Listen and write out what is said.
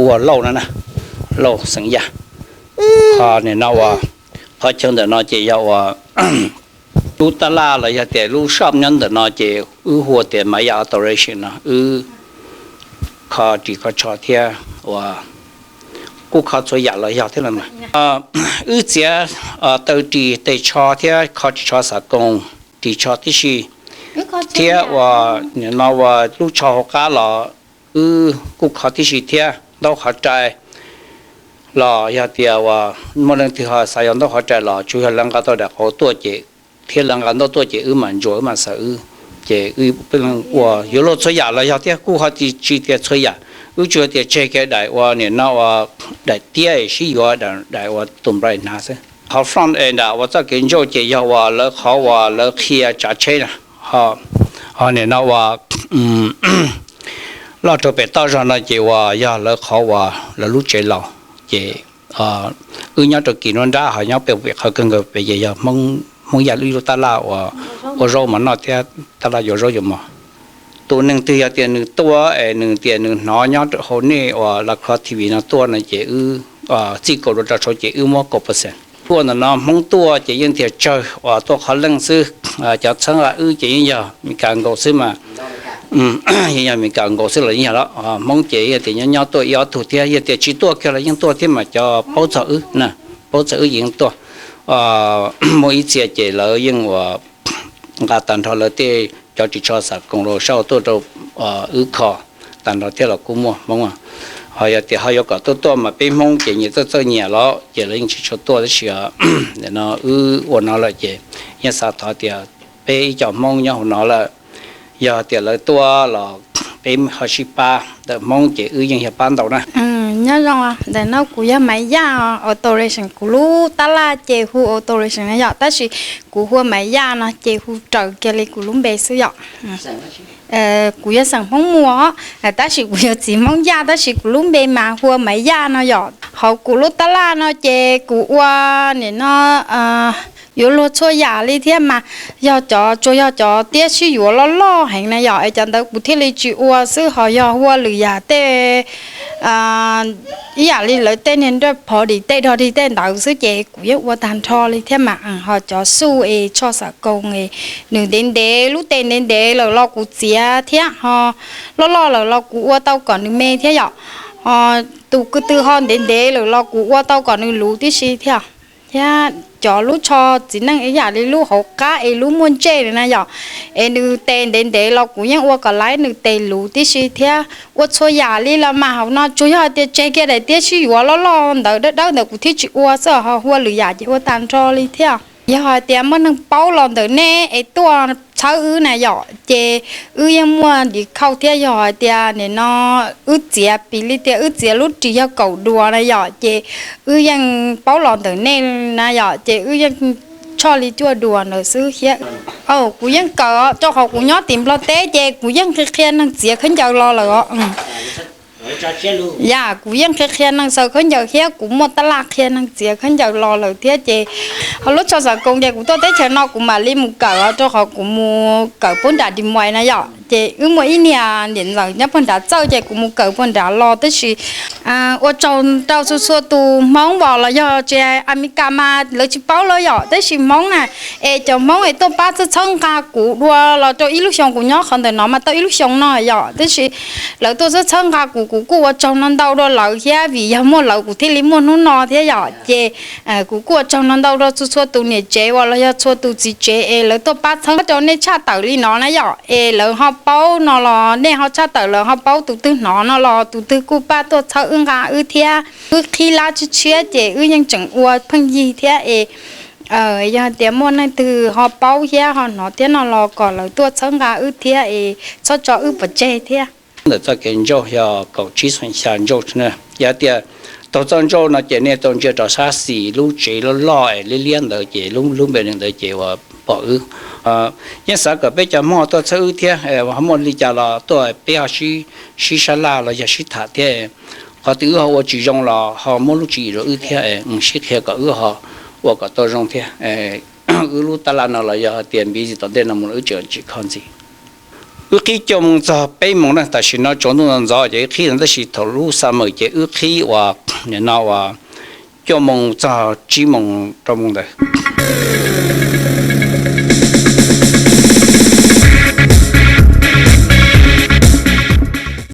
Ua Lauj no na, Lauj xeem Yaj. Qhov nim no uas qhov chaw ntawm no ces yog uas lub tab laj los yog tias lub shop nyob ntawm no ces wb hu tias Maya Alteration no, wb kho ris kho tsho thiab uas kuj kho txhua yam los yog thiab los mas. Wb txiav taw ris tes tsho thiab kho ris tsho xav koos ris tsho tib si, thiab uas nim no uas lub tsho hauv qab los wb kuj kho tib si thiab. Ntaub qhov rai los yog tias uas muaj leej twg ho xav yuav ntaub qhov rai los tsuas yog lawv nqa tau daim qhauv tuaj ces, thiab lawv nqa ntaub tuaj ces wb mam ntsuas wb mam xaws wb, ces wb peb leeg ua yuav luag txhua yam los yog thiab kuj ho tsis tias txhua yam. Wb tsuas tias tseg kiag daim uas nim no uas daim tiab sib yuav, daim uas tus nplai hnav xwb. Qhov front end uas txoj kev ntsauj ces yog uas lawv qhov uas lawv qhia tsav tsheb na, ho nim no uas loj rau pem toj zog no ces uas yog lawv qhov uas lawv lub tsev laus. Ces wb nyob rau kis nruab nrab ho nyob pem pem qhov kawg nkaus pem ces yog Hmoob Yaj ib lub tab laj uas ua zaub mov noj thiab tab laj yuav zaub yuav mov. Tus neeg twg yog tias nws tuaj es nws tias nws hnov nyob hauv nej uas La Crosse T V no tuaj no ces wb txij kaum dua rau saud ces wb muab kaum percent. Tuaj ntawm no Hmoob tuaj ces yeej tiag tsawg uas tuaj qhov leej xwb. Cov txhawb nqa wb ces yeej yog Mes Kas nkaus xwb mas, yeej yog Mes Kas nkaus xwb los yeej yog los Hmoob ces yog tias nyob nyob tuaj ib ob tug thiab, yog tias tsis tuaj kiag los yeej tuaj thiab mas cov paub txog wb na, paub txog wb ces yeej tuaj. Muaj ib txhia ces lawv yeej uas nqa tag nrho lawv tej cov ris tsho xav koos los sau tuaj rau wb kho tag nrho thiab los kuj muaj Hmoob. Ho yog tias ho yuav kom tuaj tuaj mas peb Hmoob ces nyias txawj txawj nyias los ces lawv yeej tsis tshua tuaj tab sis nim no wb ua no lawm ces yeej xav thov tias peb ib co Hmoob nyob hauv no lawm, yog tias lawv tuaj los peb ho sib pab ntawm Hmoob ces wb yeej yog pab ntau na. Nyob zoo, ntawm no kuv yog Maiv Yaj Autoration, kuv lub tab laj ces hu Autoration no yom, tab sis kuv hu Maiv Yaj no ces hu raws kiag li kuv lub npe xwb yom. Kuv yog xeem Hmoob Muas, tab sis kuv yog txiv Hmoob Yaj tab sis kuv lub npe mas hu ua Maiv Yaj no yom. Hauv kuv lub tab laj no ces kuv ua nim no yuav luag txhua yam li thiab mas, yog cov tsuas yog cov tiab sib yuav loj loj heev na yom, es cov ntawd kuv thiaj li tsis ua xwb, ho yog ua lwm yam tej ib yam li lawv tej niag nraj phov dim tej dog dig tej ntawd xwb ces kuv yeej ua tag nrho li thiab mas. Ho cov xuj es tsho xav koos es nws ntev ntev lub tes ntev ntev lawm los kuv txiav thiab, ho loj loj lawm los kuv ua tau kom nws me thiab yom. Ho tus ko tw ho ntev ntev lawm los kuv ua tau kom nws luv tib si thiab. Thiab cov lub tsho txiv neej ib yam li lub hauv qab es lub muaj ntsej na yom, es nws tes ntev ntev los kuv yeej ua kom laiv nws tes luv tib si thiab. Ua txhua yam li los mas hauv no tsuas yog hais tias tseg kiag daim tiab sib yuav loj loj ntawd dawb dawb ntawd kuv thiaj tsis ua xwb, ho ua lwm yam ces ua tag nrho li thiab. Yog hais tias muaj neeg paub los ntawm nej es tuaj txhawb wb na yom, ces wb yeej muaj discount thiab. Yog hais tias nim no wb txiav piv li tias wb txiav lub ris yog kaum duas na yom, ces wb yeej paub los ntawm nej na yom, ces wb yeej tshoj li cuaj duas ntawd xwb thiab. Kuv yeej kawm rau qhov kuv nyob tim Nplog teb ces kuv yeej qhia qhia neeg txiav khaub ncaws los lawm os. Yam kuv yeej qhia qhia neeg xaws khaub ncaws thiab kuv muaj tab laj qhia neeg txiav khaub ncaws los lawm thiab ces, ho lub tsho xav koos ces kuv tuaj teb chaws no kuv mam li mus kawm os, rau qhov kuv mus kawm puab nram Des Moines na yom, ces wb muaj ib niag niam ntxawm nyob puag nrad txawj ces kuv mus kawm puag nrad los tab sis ua tsaug rau txhua txhua tus Hmoob os los yog tsis Amelikas mas lawv tsis paub lawm yom, tab sis Hmoob na, es cov Hmoob es tuaj pab txhawb txhawb nqa kuv dua los rau ib lub xyoo kuv nyob qhov ntawm no mas tau ib lub xyoo no yom, tab sis lawv tuaj txhawb txhawb nqa kuv, kuv kuj ua tsaug no ntau dua lawv thiab, vim yog muaj lawv kuv thiaj li muaj hnub no thiab yom, ces kuv kuj ua tsaug no ntau rau txhua txhua tus niam tsev uas los yog txhua tus txiv tsev es lawv tuaj pab txhawb rau nej tshaj tawm li no na yom, es lawv ho paub no los nej ho tshaj tawm lawv ho paub, tus twg hnov no los tus twg kuj pab tuaj txhawb wb nqa wb thiab. Wb qhib lab tshiab tshiab ces wb yeej tseem ua pheej yig thiab es yog tias muaj neeg twg ho paub thiab ho hnov thiab no los kom lawv tuaj txhawb nqa wb thiab es txhob tso wb pov tseg thiab. Ntawm txoj kev ntsauj yog kaum tsib xya ntsauj na. Yog tias taug txoj ntsauj no ces nej tau ntsia rau sab xis lub tsev loj loj es liab liab ntawd ces lub npe ntawd ces uas pom wb. Yeej xav kom peb cov Hmoob tuaj txhawb wb thiab, ho muaj li cas los tuaj peb ho sib sab laj los yog sib tham thiab. Qhov twg wb ho ua tsis zoo los ho muab lub tswv yim rau wb thiab, sib qhia kom wb ho ua kom tau zoo thiab. Wb lub tab laj no los yog hais tias npiv txij tom ntej no mus los wb tseem tsis kho ntxiv. Wb qhib cuaj moo txog peb moo na, tam sim no tsaus ntuj ntxov ntxov ces wb qhib no, tab sis thaum lub summer ces wb qhib uas nim no uas cuaj moo txog tsib moo rau moo ntawd.